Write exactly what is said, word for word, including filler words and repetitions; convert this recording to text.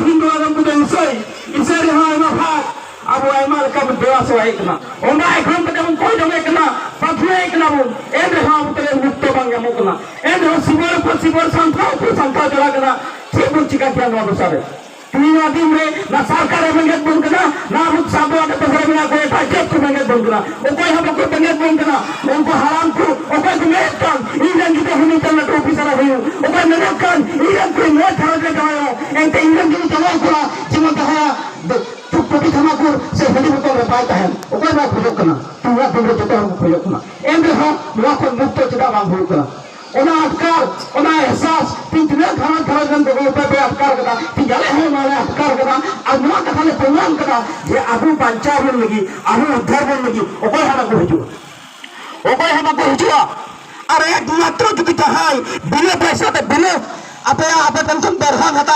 ᱛᱤᱦᱤᱧ ᱱᱚᱣᱟ ᱫᱚ ᱩᱱᱠᱩ ᱫᱚ ᱤᱥᱟᱹᱭ, ᱤᱥᱟᱹᱭ ᱨᱮᱦᱚᱸ ᱟᱭᱢᱟ ᱵᱷᱟᱜᱽ ᱟᱵᱚ ᱟᱭᱢᱟ ᱞᱮᱠᱟ ᱵᱚᱱ ᱫᱮᱵᱟ ᱥᱮᱵᱟᱭᱮᱫ ᱠᱟᱱᱟ, ᱚᱱᱟ ᱮᱠᱷᱚᱱ ᱠᱟᱛᱮ ᱵᱚᱱ ᱠᱚᱭ ᱡᱚᱝᱮᱫ ᱠᱟᱱᱟ, ᱯᱟᱹᱛᱭᱟᱹᱣᱮᱫ ᱠᱟᱱᱟ ᱵᱚᱱ, ᱮᱱ ᱨᱮᱦᱚᱸ ᱟᱵᱚ ᱛᱟᱞᱮ ᱢᱩᱠᱛᱚ ᱵᱟᱝ ᱧᱟᱢᱚᱜ ᱠᱟᱱᱟ, ᱮᱱ ᱨᱮᱦᱚᱸ ᱥᱤᱵᱚᱨ ᱩᱯᱚᱨ ᱥᱤᱵᱚᱨ, ᱥᱟᱱᱛᱟᱲ ᱩᱯᱚᱨ ᱥᱟᱱᱛᱟᱲ ᱪᱟᱞᱟᱜ ᱠᱟᱱᱟ᱾ ᱪᱮᱫ ᱵᱚᱱ ᱪᱤᱠᱟ ᱠᱮᱭᱟ ᱱᱚᱣᱟ ᱫᱚᱥᱟ ᱨᱮ? ᱛᱤᱦᱤᱧ ᱱᱚᱣᱟ ᱫᱤᱱ ᱨᱮ ᱱᱟ ᱥᱚᱨᱠᱟᱨ ᱮ ᱵᱮᱸᱜᱮᱫ ᱵᱚᱱ ᱠᱟᱱᱟ, ᱱᱟ ᱟᱵᱚ ᱥᱟᱵᱚ ᱟᱰᱮ ᱯᱟᱥᱮ ᱨᱮ ᱢᱮᱱᱟᱜ ᱠᱚ ᱮᱴᱟᱜ ᱡᱟᱹᱛ ᱠᱚ ᱵᱮᱸᱜᱮᱫ ᱵᱚᱱ ᱠᱟᱱᱟ, ᱚᱠᱚᱭ ᱦᱚᱸ ᱵᱟᱠᱚ ᱵᱮᱸᱜᱮᱫ ᱵᱚᱱ ᱠᱟᱱᱟ᱾ ᱩᱱᱠᱩ ᱦᱟᱲᱟᱢ ᱠᱚ ᱚᱠᱚᱭ ᱠᱚ ᱢᱮᱱᱮᱫ ᱠᱟᱱ ᱤᱧ ᱨᱮᱱ ᱜᱤᱫᱽᱨᱟᱹ ᱦᱩᱭ ᱞᱮᱱᱠᱷᱟᱱ ᱞᱟᱹᱴᱩ ᱚᱯᱷᱤᱥᱟᱨ ᱮ ᱦᱩᱭᱩᱜ, ᱚᱠᱚᱭ ᱢᱮᱱᱮᱫ ᱠᱟᱱ ᱤᱧ ᱨᱮᱱ ᱠᱩᱲᱤ ᱢᱚᱡᱽ ᱜᱷᱟᱨᱚᱸᱡᱽ ᱨᱮ ᱡᱟᱶᱟᱭᱚᱜ, ᱮᱱᱛᱮ ᱤᱧ ᱨᱮᱱ ᱜᱤᱫᱽᱨᱟᱹ ᱡᱟᱶᱟᱭ ᱠᱚᱲᱟ ᱡᱮᱢᱚᱱ ᱛᱟᱦᱮᱸᱭᱟ ᱯᱩᱴᱤ ᱛᱷᱟᱢᱟᱠᱩᱨ ᱥᱮ ᱦᱟᱺᱰᱤ ᱵᱳᱛᱚᱞ ᱨᱮ ᱵᱟᱭ ᱛᱟᱦᱮᱱ, ᱚᱠᱚᱭ ᱱᱚᱣᱟ ᱠᱷᱚᱡᱚᱜ ᱠᱟᱱᱟ? ᱛᱤᱦᱤᱧᱟᱜ ᱫᱤᱱ ᱨᱮ ᱡᱚᱛᱚ ᱦᱚᱲ ᱠᱚ ᱠᱷᱚᱡᱚᱜ ᱠᱟᱱᱟ᱾ ᱮᱱ ᱨᱮᱦᱚᱸ ᱱᱚᱣᱟ ᱠᱷᱚᱱ ᱢᱩᱠᱛᱚ ᱪᱮᱫᱟᱜ ᱵᱟᱝ ᱦᱩᱭᱩᱜ ᱠᱟᱱᱟ? ᱚᱱᱟ ᱟᱴᱠᱟᱨ, ᱚᱱᱟ ᱮᱦᱥᱟᱥ ᱛᱤᱦᱤᱧ ᱛᱤᱱᱟᱹᱜ ᱜᱷᱟᱨᱚᱸᱡᱽ ᱜᱷᱟᱨᱚᱸᱡᱽ ᱨᱮᱱ ᱜᱚᱜᱚ ᱵᱟᱵᱟ ᱯᱮ ᱟᱴᱠᱟᱨ ᱠᱟᱫᱟ, ᱛᱤᱦᱤᱧ ᱟᱞᱮ ᱦᱚᱸ ᱱᱚᱣᱟ ᱞᱮ ᱟᱴᱠᱟᱨ ᱠᱟᱫᱟ᱾ ᱟᱨ ᱱᱚᱣᱟ ᱠᱟᱛᱷᱟ ᱞᱮ ᱯᱨᱚᱢᱟᱱ ᱠᱟᱫᱟ ᱡᱮ ᱟᱵᱚ ᱵᱟᱧᱪᱟᱣ ᱵᱚᱱ ᱞᱟᱹᱜᱤᱫ, ᱟᱵᱚ ᱩᱫᱽᱫᱷᱟᱨ ᱵᱚᱱ ᱞᱟᱹᱜᱤᱫ ᱚᱠᱚᱭ ᱦᱚᱸ ᱵᱟᱠᱚ ᱦᱤᱡᱩᱜᱼᱟ, ᱚᱠᱚᱭ ᱦᱚᱸ ᱵᱟᱠᱚ ᱦᱤᱡᱩᱜᱼᱟ᱾ ᱟᱨ ᱮᱠᱢᱟᱛᱨᱚ ᱡᱩᱫᱤ ᱡᱟᱦᱟᱸᱭ ᱵᱤᱱᱟᱹ ᱯᱚᱭᱥᱟ ᱛᱮ, ᱵᱤᱱᱟᱹ ᱟᱯᱮᱭᱟᱜ, ᱟᱯᱮ ᱴᱷᱮᱱ ᱠᱷᱚᱱ ᱫᱚᱨᱦᱟᱢ ᱦᱟᱛᱟᱣ